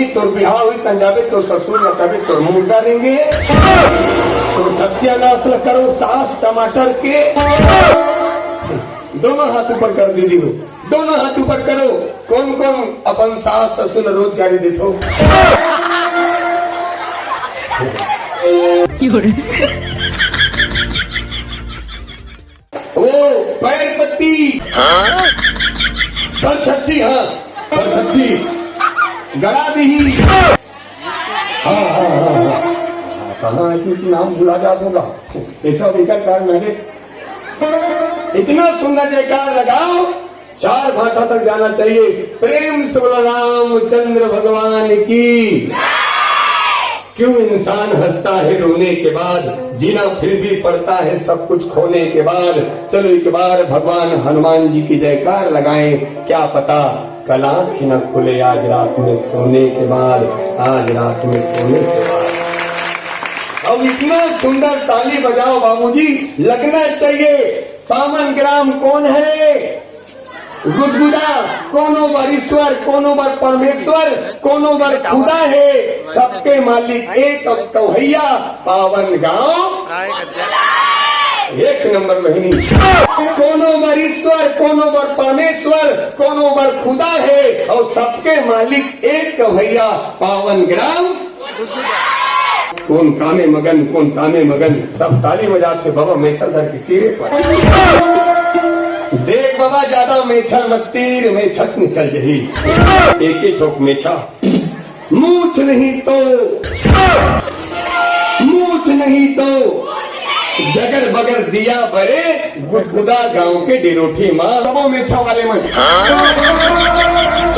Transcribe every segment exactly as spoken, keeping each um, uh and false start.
तोर बिहाव होही तन जाबे, तोर ससुर ला कबे तोर मुर्दा रेंगे। तोर सत्यानाश ला करो सास टमाटर के। दोनों हाथ ऊपर कर दीदी हो, दोनों हाथ ऊपर करो। कोन कोन अपन सास ससुर ला रोज गारी देथो? वो पैर पत्ती। हाँ? बलछत्ती, हाँ, बलछत्ती। गड़ा दी। हाँ, हाँ, हाँ, हाँ। कहाँ है, क्योंकि नाम भुला जात होगा। ऐसा बेकार कारण है। इतना सुंदर जयकार लगाओ, चार भाषा तक जाना चाहिए। प्रेम से बोलो रामचंद्र भगवान की। क्यों इंसान हंसता है रोने के बाद, जीना फिर भी पड़ता है सब कुछ खोने के बाद। चलो एक बार भगवान हनुमान जी की जयकार लगाएं, क्या पता कल आँख न खुले आज रात में सोने के बाद, आज रात में सोने के बाद। अब इतना सुंदर ताली बजाओ बाबूजी, लगना चाहिए। पावन ग्राम कौन है? गुदगुदा। कोनो बर ईश्वर, कोनो बर परमेश्वर, कोनो बर खुदा है, सबके मालिक एक कवैया पावन गांव। एक नंबर बहिनी। कोनो बर ईश्वर, कोनो बर परमेश्वर, कोनो बर खुदा है और सबके मालिक एक कवैया पावन ग्राम। कोन कामे मगन, कोन कामे मगन, सब ताली बजाथे बाबा मेछा धर के तीरे पर। देख बाबा ज्यादा मेछा मत तीर, मेछा निकल जही। एक एक ठोक मेछा। मूछ नहीं तो, मूछ नहीं तो जगर बगर दिया बरे गुदगुदा गांव के डेरोठी माँ। सबो मेछा वाले मन।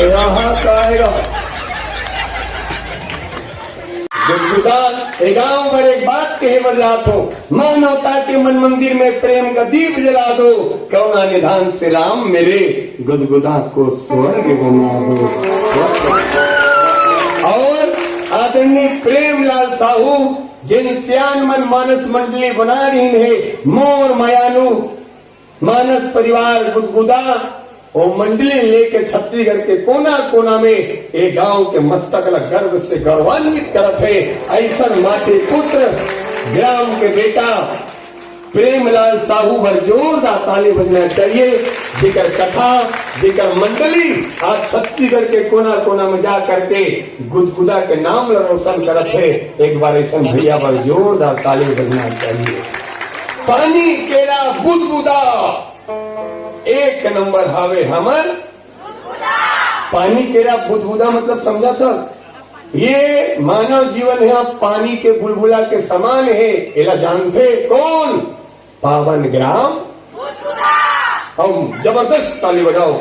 यहाँ का आएगा? गुदगुदा, ए गांव बर एक बात कहे बर जात हो, मानवता के मन मंदिर में प्रेम का दीप जला दो, कौना निधान से राम मेरे गुदगुदा को स्वर्ग बना दो। और आदरणीय प्रेमलाल साहू, जिन सियान मन मानस मंडली बना रही है, मोर मयानू मानस परिवार गुदगुदा, वो मंडली लेके छत्तीसगढ़ के कोना कोना में ये गांव के मस्तक ला गर्व से गौरवान्वित करत है। ऐसन माटी पुत्र ग्राम के बेटा प्रेमलाल साहू बर जोरदार ताली बजना चाहिए। जेकर कथा, जेकर मंडली आज छत्तीसगढ़ के कोना कोना में जा करके गुदगुदा के नाम ला रोशन करत है। एक बार ऐसन भैया बर जोरदार ताली बजना चाहिए। पानी केरा बुदबुदा एक नंबर हावे हमर। पानी केरा बुदबुदा मतलब समझा था? ये मानव जीवन है, पानी के बुलबुला के समान है। एला जानथे कौन? पावन ग्राम। हम जबरदस्त ताली बजाओ।